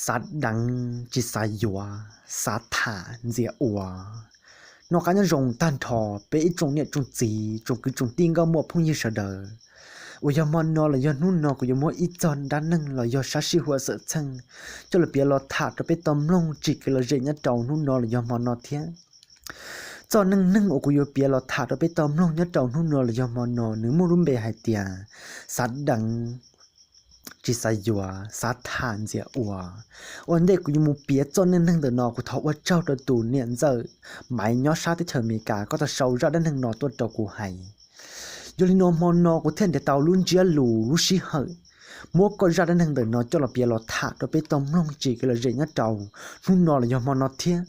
Xav deev tsis xav yuav, xav tham ntxias ua. Noj qab nyob zoo tag nrho peb ib tsoom niam tsoom txiv, tsoom kwv tsoom tij nkauj muam phooj ywg sawv daws, uas yog hmo no los yog hnub no kuv yuav muab ib txog dab neeg los yog sab sij huam xwm txheej coj los piav los tham rau peb tau mloog tsim kev lom zem nyob rau hnub no los yog hmo no thiab. Txoj neej neeg uas kuv yuav piav los tham rau peb tau mloog nyob rau hnub no los yog hmo no nws muaj lub npe hais tias xav deev tsis xav yuav, xav tham ntxias ua. Ua ntej kuv yuav mus piav txoj neej neeg ntawm no, kuv thov ua tsaug rau tus niam ntxawm Maiv nyob sab teb chaws Amelikas koj tau sau zaj dab neeg no tuaj rau kuv hais. Yog li no hmo no kuv thiaj nrhiav tau lub ntsiab lus lub sij hawm muab koj zaj dab neeg ntawm no coj los piav los tham rau peb tau mloog tsim kev lom zem nyob rau hnub no los yog hmo no thiab.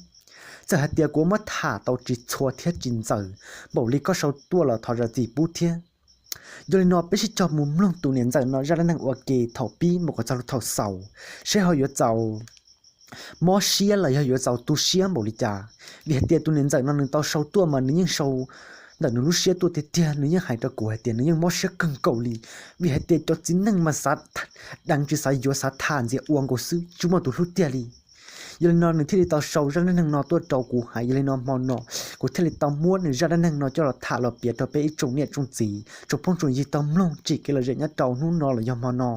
Txawm hais tias kuv muab tham tau tsis txhua thiab tsis ntxaws npaum li koj sau tuaj los thov zam txim pub thiab. Yog li no peb sib cog mus mloog tus niam ntxawm no zaj dab neeg ua ke thaum pib mus kom txog lub thaum xaus, seb ho yuav txaus mob siab los yog yuav txaus tu siab npaum li cas. Vim hais tias tus niam ntxawm no nws tau sau tuaj mas nws yeej sau ntawm nws lub siab tuaj tiag tiag, nws yeej hais rau kuv hais tias nws yeej mob siab kawg nkaus li, vim hais tias cov txiv neej mas xav deev tsis xav yuav, xav tham ntxias ua nkaus xwb, tsis muaj tus hlub tiag li. Yog li no nws thiaj li tau sau zaj dab neeg no tuaj rau kuv hais. Yog li no hmo no kuv thiaj li tau muab nws zaj dab neeg no coj los tham los piav rau peb ib tsoom niam tsoom txiv, tsoom phooj tsoom ywg tau mloog tsim kev lom zem nyob rau hnub no los yog hmo no.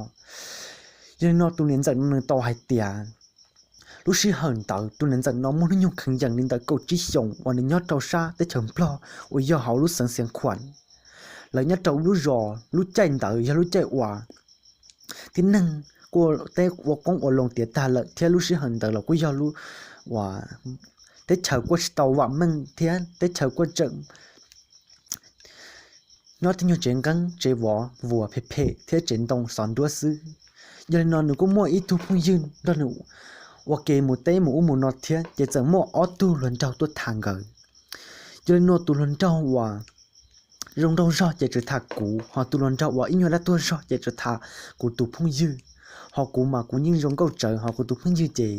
Yog li no tus niam ntxawm no nws tau hais tias lub sij hawm ntawd tus niam ntxawm no muaj hnub nyoog kheev yees li ntawm kaum tsib xyoos uas nws nyob rau sab teb chaws Nplog uas yog hauv lub xeev Xiav Khuam. Lawv nyob rau lub zos lub caij ntawd yog lub caij uas tib neeg kuj teb ua qoob ua loo tiav tag lawm thiab lub sij hawm ntawd los kuj yog lub uas teb chaws kuj tsis tau vam meej thiab teb chaws kuj tseem nyob tej nyuag tsev nqeeb tsev vov vuas phem phem thiab tsev ntoo xov nruab xwb. Yog li no nws kuj muaj ib tug phooj ywg nrog nws ua ke mus teb mus ub mus no thiab ces txawm muaj ob tug hluas nraug tuaj tham nkawd. Yog li no tus hluas nraug uas zoo nraug zog ces tsuas tham kuv, ho tus hluas nraug uas ib nyuag dab tuag zog ces tsuas tham kuv tus phooj ywg. Ho kuv mas kuv yeej zoo nkauj tsawv, ho kuv tus phooj ywg ces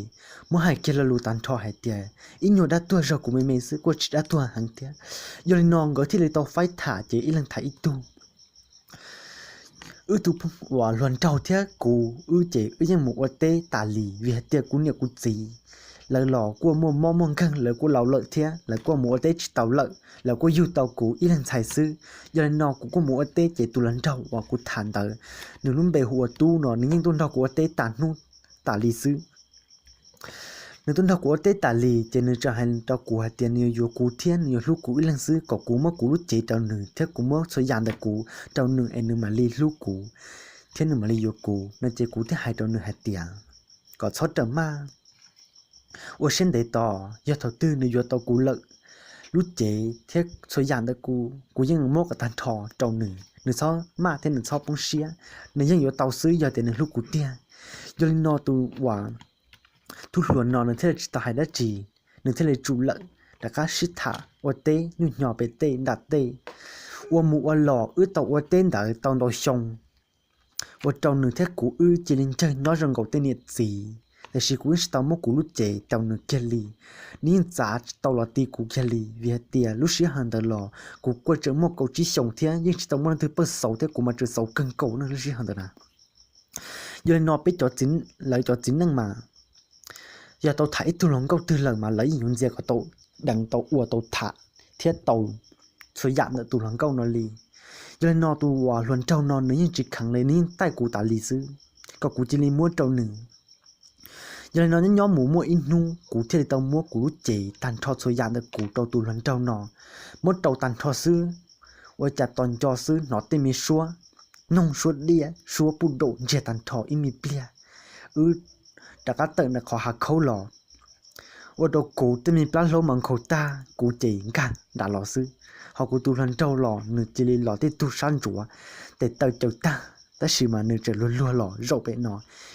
muab hais kiag lo lus tag nrho hais tias ib nyuag dab tuag zog kuv me me xwb, kuj tsis dab tuag heev thiab. Yog li no nkawd thiaj li tau faib tham ces ib leeg tham ib tug. Wb tus phooj uas hluas nraug thiab kuv wb ces wb yeej mus ua teb tas li vim hais tias kuv niam kuv txiv lawv los kuj muaj mob muaj nkeeg, lawv kuj laus lawm thiab lawv kuj mus ua teb tsis tau lawm, lawv kuj yug tau kuv ib leeg ntxhais xwb. Yog li no kuv kuj mus ua teb ces tus hluas nraug uas kuv tham ntawd, nws lub npe hu ua Tub no, nws yeej tuaj nrog kuv ua teb tas hnub tas li xwb. Nws tuaj nrog kuv ua teb tas li ces nws tseem hais rau kuv hais tias nws yuav yuav kuv thiab nws yuav hlub kuv ib leeg xwb, kom kuv muab kuv lub cev rau nws thiab kuv muab txhua yam ntawm kuv rau nws es nws mam li hlub kuv thiab nws mam li yuav kuv no. Ces kuv thiaj hais rau nws hais tias kom txhob raws maj, ua siab ntev tos, yog thaum twg nws yuav tau kuv lawm, lub cev thiab txhua yam ntawm kuv kuv yeej muab kom tag nrho rau nws, nws txhob maj thiab nws txhob poob siab, nws yeej yuav tau xwb yog tias nws hlub kuv tiag. Yog li no tus uas tub hluas no nws thiaj li tsis tau hais dab tsi, nws thiaj li tsum lawm, rov qab sib tham ua teb nyuj hnyo pem tej nram tej. Ua mus ua los wb tau ua teb ntawd tau ntau xyoo, ua rau nws thiab kuv wb cia li ncawg nyob zoo nkaus tej niam txiv, tiam sis kuv yeej tsis tau muab kuv lub cev rau nws kiag li. Nws yeej txav tsis tau los ti kuv kiag li vim hais tias lub sij hawm ntawd los kuv kuj tseem muaj kaum tsib xyoos thiab yeej tsis tau muaj leej twg pawj xaus thiab kuv mas tseem xaus kawg nkaus ne lub sij hawm ntawd na. Yog li no peb cov txiv, lawv cov txiv neej mas yog tau tham ib tug hluas nkauj twg lawm mas lawv yeej yuav ntxias kom tau deev tau ua tau tham thiab tau txhua yam ntawm tus hluas nkauj no li. Yog li no tus uas hluas nraug no nws yeej tsis kheev li, nws yeej taij kuv tas li xwb, kom kuv cia li muab rau nws. Yog li no nyob nyob mus muaj ib hnub kuv thiaj li tau muab kuv lub cev tag nrho txhua yam ntawm kuv rau tus hluas nraug no, muab rau tag nrho xwb, ua cas tos nco xwb hnov tej me suab noog suab diaj suab puj daum ntsiag tag nrho ib me pliag. Wb rov qab tawm ntawm qhov hav khaub los, ua rau kuv tej me plab hlaub mas nkhaus tag, kuv ces nkag nram los xwb. Ho kuv tus hluas nraug los nws cia li los tej tug sab ntsuav, tes taw caws tag, tab sis mas nws tseem luag luag los zaum pem no.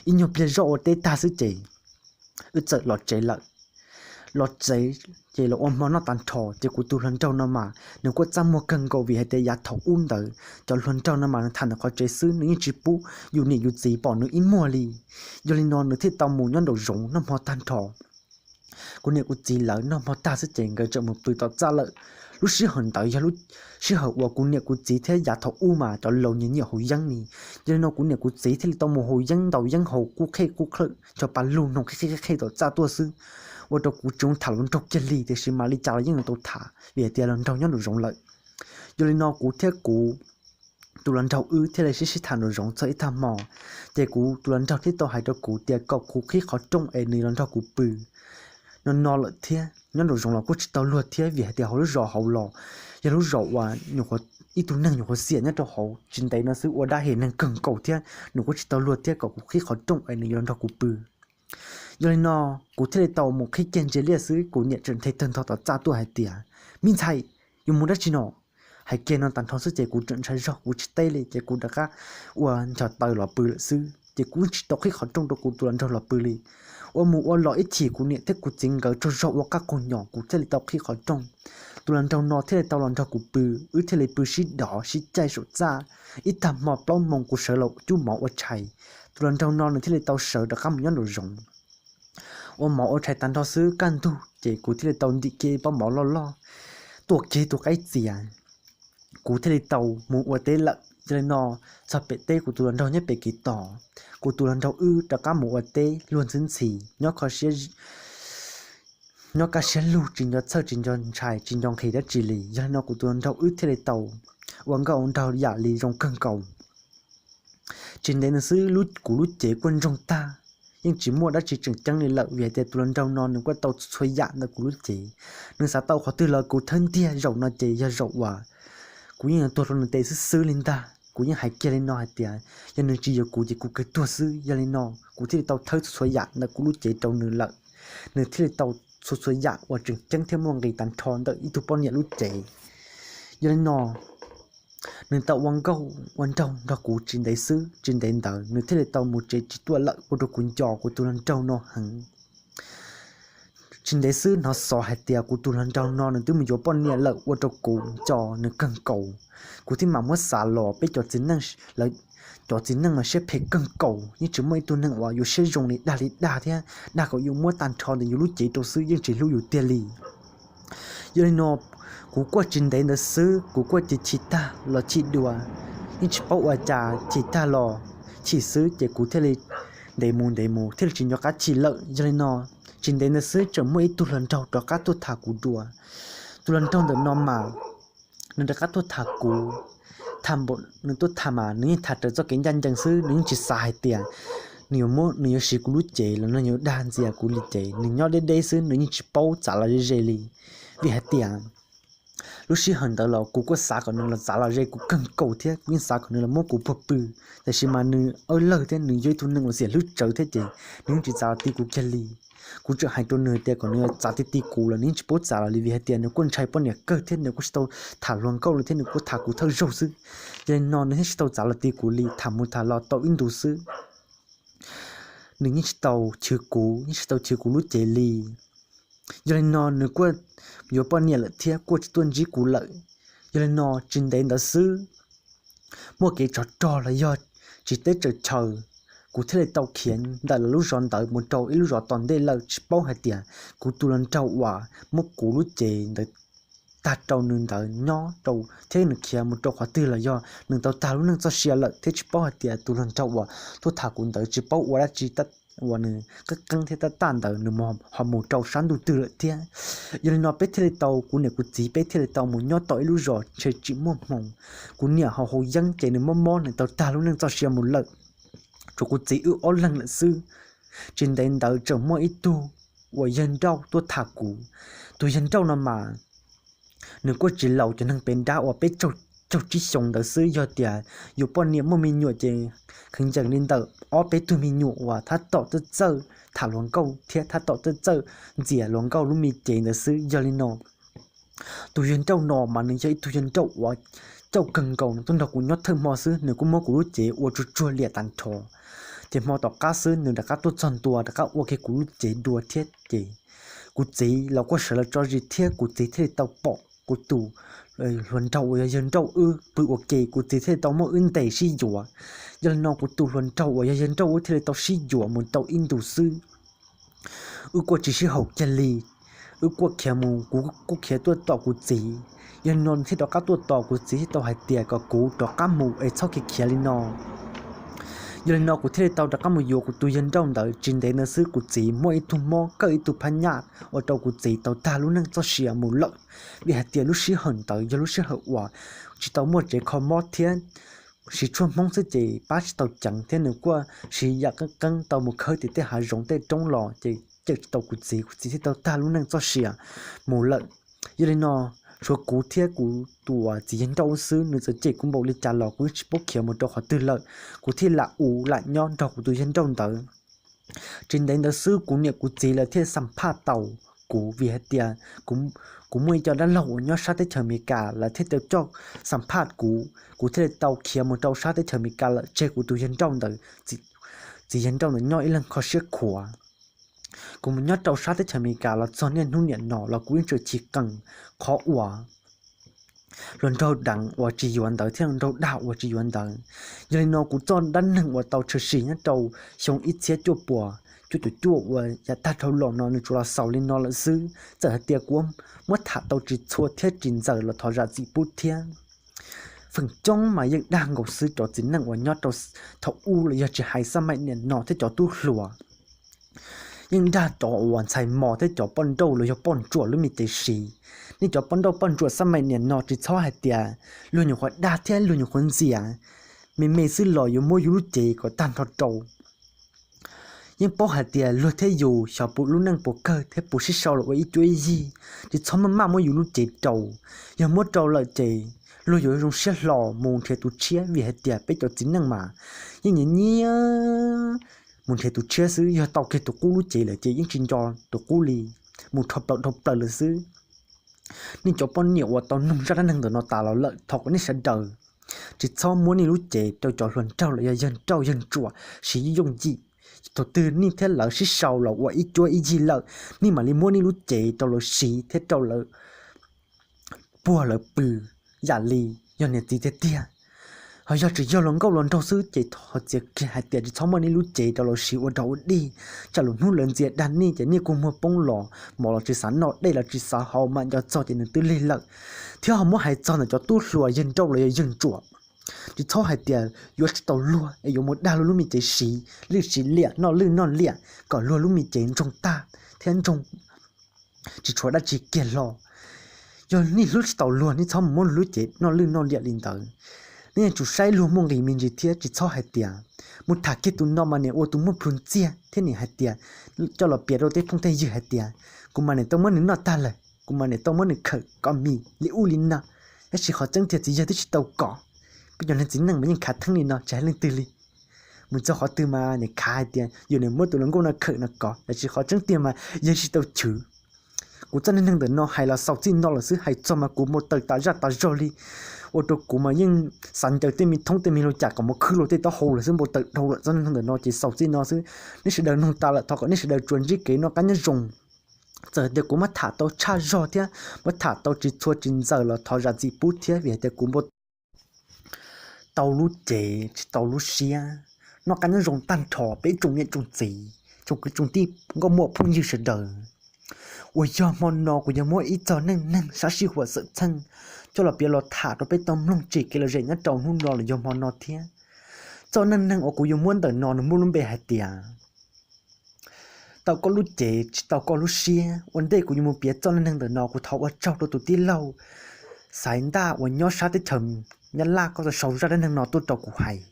Ib nyuag pliag zoj ua teb tag xwb ces wb txawm los tsev lawm. Los tsev ces los ua hmo noj tag nrho ces kuv tus hluas nraug no mas nws kuj txaj muag kawg nkaus vim hais tias yav thaum ub ntawd cov hluas nraug no mas nws tham ntawm qhov tsev xwb, nws yeej tsis pub yus niam yus txiv pom nws ib muag li. Yog li no nws thiaj tau mus nyob nraum zoov noj hmo tag nrho. Kuv niam kuv txiv lawv noj hmo tag xwb ces nkawd tseem mus pw tom txaj lawm. Lub sij hawm ntawd yog lub sij hawm uas kuv niam kuv txiv thiab yav thaum ub mas cov laus nyiam nyiam haus yeeb ni. Yog li no kuv niam kuv txiv thiaj li tau mus haus yeeb ntaus yeeb haus qub qhej qub qhawj ncho pa lug noog qhej qhej qhej tom txaj tuaj xwb, ua rau kuv tsis zoo tham hluas nraug kiag li, tiam sis mas li cas los yeej tau tham vim hais tias hluas nraug nyob nraum zoov lawm. Yog li no kuv thiab kuv tus hluas nraug wb thiaj li sib sib tham nraum zoov txog ib tag hmo, ces kuv tus hluas nraug thiaj tau hais rau kuv tias kom kuv qhib qhov rooj es nws los nrog kuv pw. No no lawm thiab nyob nraum zoov los kuj tsis tau luag thiab vim hais tias hauv lub zos hauv los yog lub zos uas ib tug neeg nyuam qhuav xiam nyob rau hauv, tsis ntev no xwb ua dab hem neeg kawg nkaus thiab nws kuj tsis tau luag thiab kom kuv qhib qhov rooj es nws yuav los nrog kuv pw. Yog li no kuv thiaj li tau mus qhib kiag ntsia liaj xwb, kuv niam tseem nthe tawg ntho tom txaj tuaj hais tias, Me ntxhais, yuav mus dab tsi no? Hais kiag no tag nrho xwb ces kuv tseem ntshai zog kuv tsis teb li ces kuv rov qab ua ncho taw los pw lawm xwb ces kuv tsis tau qhib qhov rooj rau kuv tus hluas nraug los pw li. Ua mus ua los ib chim kuv niam thiab kuv txiv nkawd tsaug zog ua qab qaug nyos kuv thiaj li tau qhib qhov rooj. Tus hluas nraug no thiaj li tau los nrog kuv pw, wb thiaj li pw sib dov sib caij saum txaj. Ib tag hmo plaub moos kuv sawv los cub mov ua tshais, tus hluas nraug no nws thiaj li tau sawv rov qab mus nyob nraum zoov. Ua mov ua tshais tag nrho xwb kaj ntug ces kuv thiaj li tau ntim kiag ib pob mov loj loj, tuaj kiag tus qaib txias, kuv thiaj li tau mus ua teb lawm. Yog li no txog pem teb kuv tus hluas nraug nyob pem kev tos, kuv tus hluas nraug wb rov qab mus ua teb luag ntxhi ntxhi, nyob kaj siab lug tsis nco txhawj tsis nco ntshai tsis nco nqhis dab tsi li. Yog li no kuv tus hluas nraug wb thiaj li tau ua nkauj ua nraug yam li zoo kawg nkaus. Tsis ntev no xwb kuv lub cev kuj ntsoog tag, yeej tsis muaj dab tsi tseem ceeb li lawm vim hais tias tus hluas nraug no nws kuj tau txhua yam ntawm kuv lub cev. Nws xav tau qhov twg los kuv thawb ntiag, zaum no ces yog zaum uas kuv yeej yuav tuag rau nws tes xwb xwb li ntag. Kuv yeej hais kiag li no hais tias yog nws tsis yuav kuv ces kuv kawg tuag xwb. Yog li no kuv thiaj li tau thawb txhua txhua yam ntawm kuv lub cev rau nws lawm. Nws thiaj li tau txhua txhua yam uas tseem ceeb thiab muaj nqis tag nrho ntawm ib tug poj niam lub cev. Yog li no nws tau ua nkauj ua nraug nrog kuv tsis ntev xwb, tsis ntev ntawd nws thiaj li tau mus tsev tsis tuaj lawm ua rau kuv nco kuv tus hluas nraug no heev. Tsis ntev xwb hnov xov hais tias kuv tus hluas nraug no nws twb mus yuav poj niam lawm ua rau kuv nco nws kawg nkaus. Kuv thiaj mam muab xav los peb cov txiv neej, lawv cov txiv neej mas siab phem kawg nkaus, yeej tsis muaj ib tug neeg uas yuav siab zoo li dag li dag thiab dag kom yus muab tag nrho ntawm yus lub cev rau xwb, yeej tsis hlub yus tiag li. Yog li no kuv kuj tsis ntev ntawd xwb kuv kuj chim tag los chim dua, yeej tsis paub ua cas chim tag los chim xwb ces kuv thiaj li ntev mus ntev mus thiaj li tsis nco qab chim lawm. Yog li no tsis ntev ntawd xwb tseem muaj ib tug hluas nraug rov qab tuaj tham kuv dua. Tus hluas nraug ntawm no mas nws rov qab tuaj tham kuv, nws tuaj tham mas nws yeej tham raws txoj kev ncaj ncees xwb, nws yeej tsis xav hais tias nws yuav muab, nws yuav siv kuv lub cev los nws yuav dag ntxias kuv li ces nws nyob deb deb xwb, nws yeej tsis paub txav los ze ze li. Vim hais tias lub sij hawm ntawd los kuv kuj xav kom nws los txav los ze kuv kawg nkaus thiab kuv yeej xav kom nws los muab kuv puag pw, tiam sis mas nws awb lawg thiab nws yog ib tug neeg uas xiam hlwb tsawv thiab ces nws yeej tsis txav los ti kuv kiag li. Kuv tseem hais rau nws tias kom nws txav ti ti kuv los nws yeej tsis paub txav los li vim hais tias nws kuj ntshai poj niam kawg thiab nws kuj tsis tau tham hluas nkauj li thiab nws kuj tham kuv thawj zaug xwb. Yog li no nws thiaj tsis tau txav los ti kuv li, tham mus tham los tau ib ntus xwb nws yeej tsis tau chwv kuv, yeej tsis tau chwv kuv lub cev li. Yog li no nws kuj yuav poj niam lawm thiab kuj tsis tuaj ntsib kuv lawm. Yog li no tsis ntev ntawd xwb muaj kev tsov rog los yog tsis teb tsaws chaw, kuv thiaj li tau khiav ntawm lawv lub zos ntawd mus rau ib lub zos tom ntej lawm, tsis paub hais tias kuv tus hluas nraug uas muab kuv lub cev ntawd tag rau nws ntawd nyob rau thiab nws khiav mus rau qhov twg los yog nws tau tag lub neej txoj sia lawm thiab tsis paub hais tias tus hluas nraug uas tuaj tham kuv ntawd tsis paub ua dab tsi uas nws qeeb qeeb thiab tab taj ntawd nws ho mus rau sab ntuj twg lawm thiab. Yog li no peb thiaj li tau, kuv niam kuv txiv peb thiaj li tau mus nyob tau ib lub zos ntshe tsis muaj hmoo. Kuv niam ho haus yeeb ces nws mob mob nws tau tag lub neej txoj sia mus lawm, tsuas kuv txiv wb ob leeg lawm xwb. Tsis ntev ntawd tseem muaj ib tug uas yawg nrauj tuaj tham kuv. Tus yawg nrauj no mas nws kuj tsis laus, cov neeg pem nrab uas peb caug tsib xyoos ntawd xwb. Yog tias yus poj niam muaj me nyuam ces kheev ncees li ntawm ob peb tug me nyuam uas tab tom txawj txawj tham hluas nkauj thiab tab tom txawj txawj ntxias hluas nkauj lub me cev ntawd xwb. Yog li no tus yawg nrauj no mas nws yog ib tug yawg nrauj uas cauj kawg nkaus, nws tuaj nrog kuv nyob thawj hmo xwb nws kuj muab kuv lub cev ua tsuag tsuag liam tag nrho. Ces hmo tom qab xwb nws rov qab tuaj txog ntua rov qab ua kiag kuv lub cev dua thiab ces kuv txiv los kuj sawv los tso zis thiab kuv txiv thiaj li tau pom kuv tus hluas nraug uas yog yawg nrauj wb pw ua ke, kuv txiv thiaj li tau muab wb ntes sib yuav. Yog li no kuv tus hluas nraug uas yog yawg nrauj wb thiaj li tau sib yuav mus tau ib ntus xwb wb kuj tsis sib haum kiag li. Wb kuj khiav mus, kuv kuj khiav tuaj tom kuv txiv, Yog li no nws thiaj rov qab tuaj tos kuv txiv thiaj tau hais tias kom kuv rov qab mus es txhob khiav khiav li no. Yog li no kuv thiaj li tau rov qab mus yuav kuv tus yawg nrauj ntawd. Tsis ntev ntawd xwb kuv txiv muaj ib tug mob kawj ib tug phab nyaj ua rau kuv txiv tau tag lub neej txoj sia mus lawm, vim hais tias lub sij hawm ntawd yog lub sij hawm uas tsis tau muaj tsev kho mob thiab siv tshuaj Hmoob xwb ces pab tsis tau ceev thiab nws kuj siv yam qeeb qeeb tau mus khawb tim tej hav zoov tej roob los ces cawm tsis tau kuv txiv, kuv txiv thiaj tau tag lub neej txoj sia mus lawm. Yog li no tshuav kuv thiab kuv tus txiv yawg nrauj xwb, nws txawm cem kuv npaum li cas los kuv yeej tsis paub khiav mus rau qhov twg lawm, kuv thiaj lam ua lam nyob nrog kuv tus yawg nrauj ntawd. Tsis ntev ntawd xwb kuv niam kuv txiv lawv thiaj xam phaj tau kuv vim hais tias kuv muaj ib co dab laug uas nyob sab teb chaws Amelikas lawv thiaj tau coj xam phaj kuv, kuv thiaj li tau khiav mus rau sab teb chaws Amelikas lawm tseg kuv tus yawg nrauj ntawd, txiv yawg nrauj ntawd nyob ib leeg kho siab khuav. Kuv mus nyob rau sab teb chaws Amelikas los txog niaj hnub niam no los kuv yeej tseem chim qees qhov uas hluas nraug deev uas tsis yuav ntawd thiab hluas nraug dag uas tsis yuav ntawd. Yog li no kuv txoj dab neeg uas tau tshwm sim nyob rau xyoo ib txhiab cuaj puas cuaj caum cuaj uas yav tag dhau los no nws tsuas los xaus li no lawm xwb. Txawm hais tias kuv muab tham tau tsis txhua thiab tsis ntxaws los thov zam txim pub thiab. Feem coob mas yeej dag nkaus xwb, cov txiv neej uas nyob rau thaum ub los yog tsis hais xab maim niam no thiab cov tub hluas yeej dag cov uas ntxhais mos thiab cov poj nrauj los yog poj ntsuam lub me cev siv. Nej cov poj nrauj poj ntsuam xab maim niam no tsis txhob hais tias luag nyuam qhuav dag thiab luag nyuam qhuav ntxias me me xwb los yuav muab yus lub cev kom tag nrho rau. Yeej paub hais tias luag thiab yus xyov puas lub neej puas kawg thiab puas sib sau los ua ib cuab ib yig, tsis txhob maj maj muab yus lub cev rau. Yog muab rau lawm ces luag yuav zoo siab hlo mus nrhiav tus tshiab, vim hais tias peb cov txiv neej mas yeej nyiam nyiam mus nrhiav tus tshiab xwb. Yog tau kiag tus qub lub cev lawm ces yeej tsis nco tus qub li, mus dhau plaws dhau plaws lawm xwb. Nej cov poj niam uas tau noog zaj dab neeg ntawm no tas los lawm, thov kom nej sawv daws tsis txhob muab nej lub cev rau cov hluas nraug los yog yawg nrauj yawg ntsuam siv yooj yim. Thaum twg nej thiab lawv sib sau los ua ib cuab ib yig lawm, nej mam li muab nej lub cev rau lawv siv thiab rau lawv puag lawv pw yam li yog niam txiv tiag tiag. Ho yog tsis yog luag nkauj luag nraug xwb ces thov txiav kiag hais tias tsis txhob muab nej lub cev rau lawv siv ua dog ua dig, tsam lwm hnub lawv ntxias dag nej ces nej kua muag poob los, mov los tsis xav noj, dej los tsis xav haus, mam nco txog ces nws twb lig lawm. Thiab ho muab hais txog ntawm cov tub hluas yawg nrauj los yog yawg ntsuam, tsis txhob hais tias yuav tsis tau luag es yuav mus dag luag lub me cev siv lwj siv liam, noj lwj noj liam kom luag lub me cev ntsoog tag thiab ntsoog tsis tshuav dab tsi kiag hlo. Yog nej hlub tsis tau luag nej txhob mus muab luag lub cev noj lwj noj liam li ntawd. Nej yeej tsum saib luag muaj nqis me ntsis thiab tsis txhob hais tias mus tham kiag tus no mas nim ua tus muaj plhus ntxiag thiab nim hais tias coj los piav rau tej phooj tej ywg hais tias kuv mas nim tau muab nws noj tag lawm, kuv mas nim tau muab nws khawm kom mis li ub li no. Tab sis qhov tseeb tiag txiv yawg twb tsis tau kom. Peb cov neeg txiv neej mas yeej khav theeb li no tsis hais leej twg li. Mus txog qhov twg mas nim khav hais tias yus nim muab tus hluas nkauj no khawm no kom, tab sis qhov tseeb tiag mas yawg tsis tau chwv. Kuv txoj neeg neeg ntawm no hais los xaus txij no lawm xwb, hais txog mas kuv mus tawm tas zaj tas zog li, ua rau kuv mas yeej xav ncaws tej me thoob tej me hluav cas kom mus khwb luag tej taub hau lawm xwb, npau taws dhau lawm. Txoj neeg neeg ntawm no ces xaus txij no xwb. Nej sawv daws noog tas lawm thov kom nej sawv daws tsuas ntsib kev noj qab nyob zoo. Txawm hais tias kuv muab tham tau tshaj zog thiab muab tham tau tsis txhua tsis ntxaws los thov zam txim pub thiab, vim hais tias kuv npau tau lub cev tsis tau lub siab. Noj qab nyob zoo tag nrho peb tsoom niam tsoom txiv, tsoom kwv tsoom tij, nkauj muam phooj ywg sawv daws. Uas yog hmo no kuv yuav muab ib txog neej neeg sab sij huam xwm txheej coj los piav los tham rau peb tau mloog tseg kev lom zem nyob rau hnub no los yog hmo no thiab. Txoj neej neeg uas kuv yuav muab ntawm no nws muaj lub npe hais tias tau koj lub cev tsis tau koj lub siab. Ua ntej kuv yuav mus piav txoj neej neeg ntawm no kuv thov ua tsaug rau tus tij laug Xaiv Ntaj uas nyob sab teb chaws Nyab Laj, koj tau sau zaj dab neeg no tuaj rau kuv hais.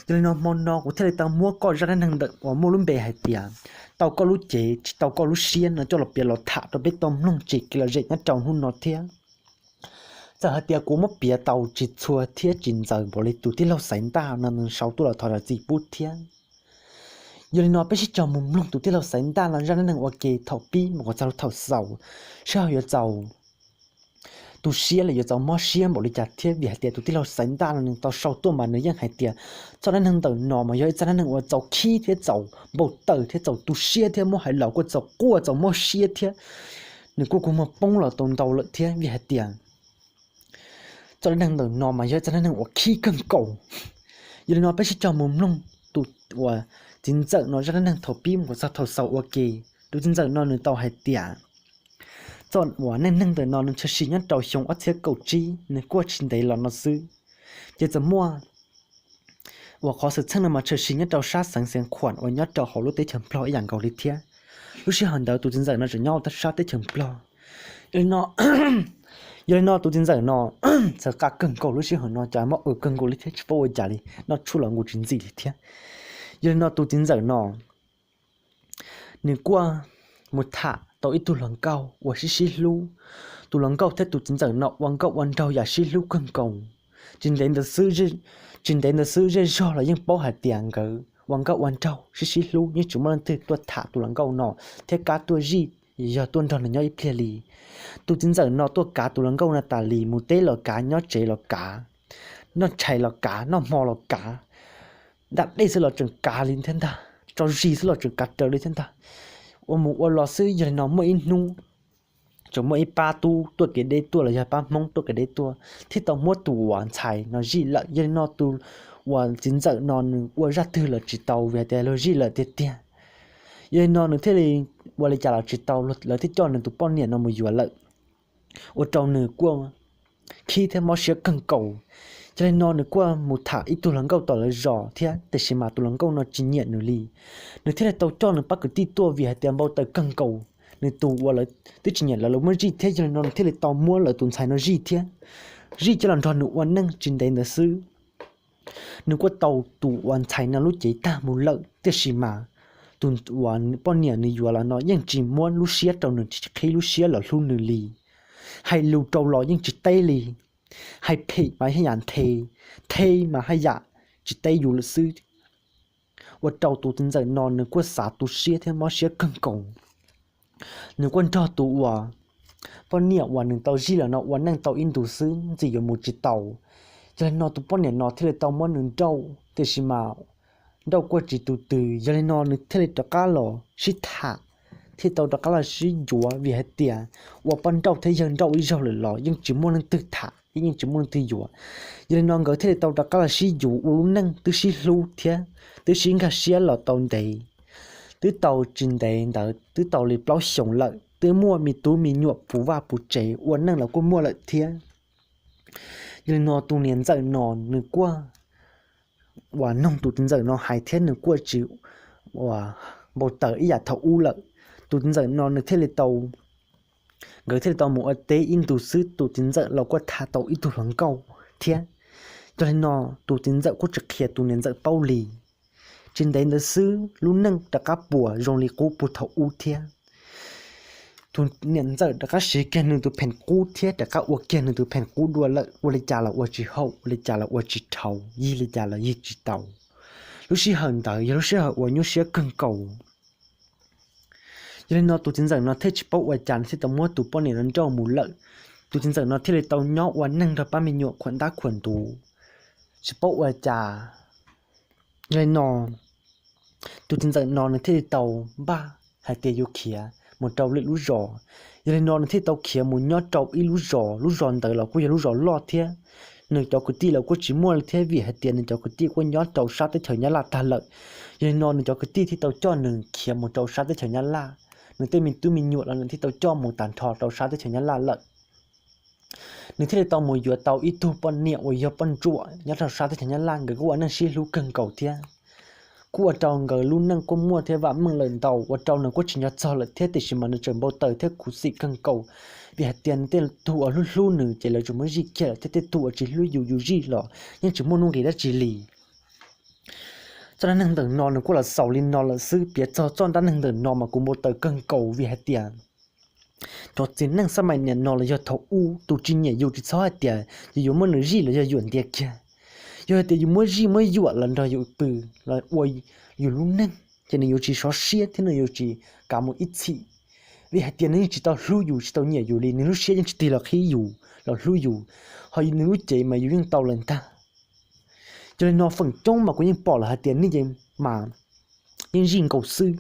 Yog li no hmo no kuv thiaj li tau muab koj zaj dab neeg ntawm uas muaj lub npe hais tias tau koj lub cev tsis tau koj lub siab no coj los piav los tham rau peb tau mloog tseg kev lom zem nyob rau hnub no thiab. Txawm hais tias kuv muab piav tau tsis txhua thiab tsis ntxaws npaum li tus tij laug Xaiv Ntaj no nws sau tuaj los thov zam txim pub thiab. Yog li no peb sib cog mus mloog tus tij laug Xaiv Ntaj no zaj dab neeg ua ke thaum pib mus kom txog thaum xaus, seb ho yuav txaus tu siab los yuav txaus mob siab npaum li cas thiab, vim hais tias tus tij laug Xaiv Ntaj no nws tau sau tuaj mas nws yeej hais tias txoj dab neeg ntawm no mas yog ib txoj dab neeg uas txaus khib thiab txaus npau taws thiab txaus tu siab thiab muab hais los kuj txaus quaj txaus mob siab thiab. Nws kuj kua muag poob los tau ntau lawm thiab, vim hais tias txoj dab neeg ntawm no mas yog ib txoj dab neeg uas khib kawg nkaus. Yog li no peb sib cog mus mloog tus uas txiv ntxawm no zaj dab neeg thaum pib mus kom txog thaum xaus ua ke. Tus txiv ntxawm no nws tau hais tias txoj uas neej neeg ntawm no nws tshwm sim nyob rau xyoo ob txhiab kaum tsib, nws kuj tsis ntev los no xwb. Ces txawm muaj uas qhov xwm txheej no mas tshwm sim nyob rau sab xeev Xeev Khuam uas nyob rau hauv lub teb chaws Nplog ib yam nkaus li thiab. Lub sij hawm ntawd tus txiv ntxawm no tseem nyob sab teb chaws Nplog. Yog li no, yog li no tus txiv ntxawm no txawm qab kawg nkaus, lub sij hawm no cas mob ua kawg nkaus li thiab tsis paub ua cas li, noj tshuaj los nkaus tsis ntxim li thiab. Yog li no tus txiv ntxawm no nws kuj mus tham tau ib tug hluas nkauj uas sib sib hlub. Tus hluas nkauj thiab tus txiv ntxawm no ua nkauj ua nraug yam sib hlub kawg nkaus. Tsis ntev ntawd xwb, tsis ntev ntawd xwb zej zog los yeej paub hais tias nkawd ua nkauj ua nraug sib sib hlub, yeej tsis muaj leej twg tuaj tham tus hluas nkauj no thiab kam tuaj zij, yog tuaj nrog nws nyob ib pliag li. Tus txiv ntxawm no tuaj kav tus hluas nkauj no tas li, mus teb los kav, nyob tsev los kav, noj tshais los kav, noj hmo los kav, da dej xwb los tseem kav li thiab ntag, tso zis xwb los tseem kav raws li thiab ntag. Ua mus ua los xwb, yog li no muaj ib hnub tseem muaj ib pab tub tuaj kev deb tuaj los yog pab Hmoob tuaj kev deb tuaj thiab tau muab tus uas ntxhais no zij lawm. Yog li no tus uas txiv ntxawm no nws ua zaj twg los tsis tau vim hais tias luag zij lawm tiag tiag. Yog li no nws thiaj li ua li cas los tsis tau, lawv thiaj coj nws tus poj niam no mus yuav lawm, ua rau nws kuj khib thiab mob siab kawg nkaus. Yog li no nws kuj mus tham ib tug hluas nkauj tom lawv zos thiab, tiam sis mas tus hluas nkauj no tsis nyiam nws li. Nws thiaj li tau coj nws pab kwv tij tuaj vim hais tias npau taws kawg nkaus, nws tus uas lawv twb tsis nyiam lawv, lawv muab zij thiab. Yog li no nws thiaj li tau muab lawv tus ntxhais no zij thiab, zij coj los nrog nws ua neej. Tsis ntev ntawd xwb nws kuj tau tus uas ntxhais no lub cev tag mus lawm, tiam sis mas tus uas poj niam nws yuav los no yeej tsis muab lub siab rau nws, tsis qhib lub siab los hlub nws li. Hais lus rau los yeej tsis teb li, hais phem mas haj yam nthe, nthe mas haj yam tsis teb yus lawm xwb. Ua rau tus txiv ntxawm no nws kuj xav tu siab thiab mob siab kawg nkaus. Nws kuj nrog tus uas poj niam uas nws tau zij los no ua neej tau ib ntus xwb, ntxim yuav mus tsis tau. Yog li no tus poj niam no thiaj li tau muab nws nrauj, tiam sis mas nrauj kuj tsis tu twg. Yog li no nws thiaj li rov qab los sib tham, thiaj tau rov qab los sib yuav vim hais tias ua poj nrauj thiab yawg nrauj ib zaug lawm los yeej tsis muaj leej twg tham, yeej tsis muaj leej twg yuav. Yog li no nkawd thiaj li tau rov qab los sib yuav ua lub neej twb sib hlub thiab twb sib nkag siab los tau ntev. Twb tau tsis ntev ntawd twb tau li plaub xyoos lawm, twb muaj me tub me nyuam puv vaj puv tsev, ua neej los kuj muaj lawm thiab. Yog li no tus niam ntxawm no nws kuj uas noog tus txiv ntxawm no hais thiab nws kuj tsis uas npau taws ib yam thaum ub lawm. Tus txiv ntxawm no nws thiaj li tau, nkawd thiaj li tau mus ua teb ib ntus xwb, tus txiv ntxawm los kuj tham tau ib tug hluas nkauj thiab. Yog li no tus txiv ntxawm kuj tsis qhia tus niam ntxawm paub li. Tsis ntev ntawd xwb lub neej rov qab puas zoo li qub puag thaum ub thiab. Tus niam ntxawm rov qab siv kiag nws tus pheem qub thiab rov qab ua kiag nws tus pheem qub dua lawm, ua li cas los ua tsis haum, ua li cas los ua tsis dhau, yig li cas los yig tsis tau. Lub sij hawm ntawd yog lub sij hawm uas nyuaj siab kawg nkaus. Yog li no tus txiv ntxawm no thiaj tsis paub ua cas nws thiaj tau muab tus poj niam no nrauj mus lawm. Tus txiv ntxawm no thiaj li tau nyob ua neej nrog pab me nyuam khuam ntab khuam ntuv, tsis paub ua cas. Yog li no tus txiv ntxawm no nws thiaj li tau npaj hais tias yuav khiav mus rau lwm lub zos. Yog li no nws thiaj tau khiav mus nyob rau ib lub zos, lub zos ntawd los kuj yog lub zos loj thiab. Nws cov kwv tij los kuj tsis muaj li thiab vim hais tias nws cov kwv tij kuj nyob rau sab teb chaws Nyab Laj tag lawm. Yog li no nws cov kwv tij thiaj tau coj nws khiav mus rau sab teb chaws Nyab Laj. Nws tej me tub me nyuam los nws thiaj tau coj mus tag nrho rau sab teb chaws Nyab Laj lawm. Nws thiaj li tau mus yuav tau ib tug poj niam uas yog poj ntsuam nyob rau sab teb chaws Nyab Laj, nkawd kuj ua neej sib hlub kawg nkaus thiab. Kuj ua rau nkawd lub neej kuj muaj thiab vam meej lawm ntau, ua rau nws kuj tsis nco txog lawm thiab, tiam sis mas nws tseem npau taws thiab khuv xim kawg nkaus, vim hais tias nws tej tug uas hlub hlub nws ces lawv tseem muab zij kiag lawm thiab, tej tug uas tsis hlub yus yus zij los yeej tsis muaj nuj nqis dab tsi li. Txoj dab neeg ntawm no nws kuj los xaus li no lawm xwb. Piav txog txoj dab neeg ntawm no mas kuv npau taws kawg nkaus vim hais tias cov txiv neej xab maim niam no los yog thaum ub tus tsis nyiam yus tsis txhob hais tias yus yuav muab nws zij los yog yuam ntiag kiag. Yog hais tias yus muab zij muab yuam los nrog yus pw los ua yus lub neej ces nws yuav tsis sov siab thiab nws yuav tsis kav mus ib txhis. Vim hais tias nws yeej tsis tau hlub yus, tsis tau nyiam yus li, nws lub siab yeej tsis tig los qhib yus los hlub yus, ho nws lub cev mas yus yeej tau lawm ntag. Yog li no feem coob mas kuv yeej pom lawm hais tias nej ces mas yeej zij nkaus xwb.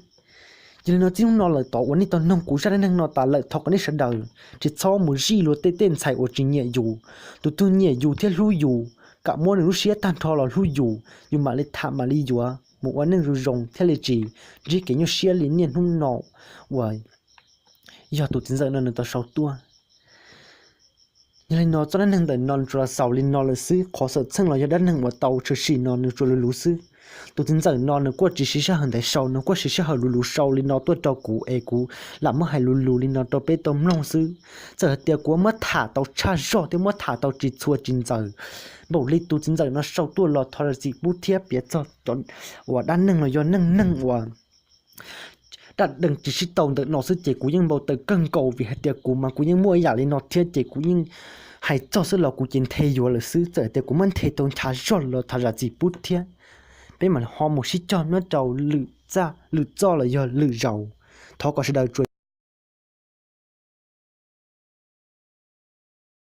Yog li no txij hnub no lawm tod uas nej tau noog kuv zaj dab neeg no tas lawm, thov kom nej sawv daws tsis txhob mus zij luag tej tej ntxhais uas tsis nyiam yus. Tus twg nyiam yus thiab hlub yus, kam muab nws lub siab tag nrho los hlub yus, yus mam li tham mam li yuav mus ua neej zoo zoo thiaj li tsis ntsib kev nyuaj siab li niaj hnub no uas yog tus txiv ntxawm no nws tau sau tuaj. Yog li no txoj dab neeg ntawm no nws tsuas los xaus li no lawm xwb. Qhov xwm txheej los yog dab neeg uas tau tshwm sim no nws tsuas luv luv xwb. Tus txiv ntxawm no nws kuj tsis siv sij hawm ntev sau, nws kuj siv sij hawm luv luv sau li no tuaj rau kuv es kuv lam muab hais luv luv li no rau peb tau mloog xwb. Txawm hais tias kuv muab tham tau tshaj zog thiab muab tham tau tsis txhua tsis ntxaws npaum li tus txiv ntxawm no sau tuaj los thov zam txim pub thiab piav txog cov uas dab neeg los yog neej neeg uas dab neeg tsis sib tau ntawm no xwb ces kuv yeej npau taws kawg nkaus vim hais tias kuv mas kuv yeej muaj ib yam li no thiab ces kuv yeej hais txog xwb los kuv ces nthe yuav lawm xwb. Txawm tias kuv muab nthe tau nchav zog los thov zam txim pub thiab. Peb mam ho mus sib cog nyob rau lwm txoj los yog lwm zaus. Thov kom sawv daws tsuas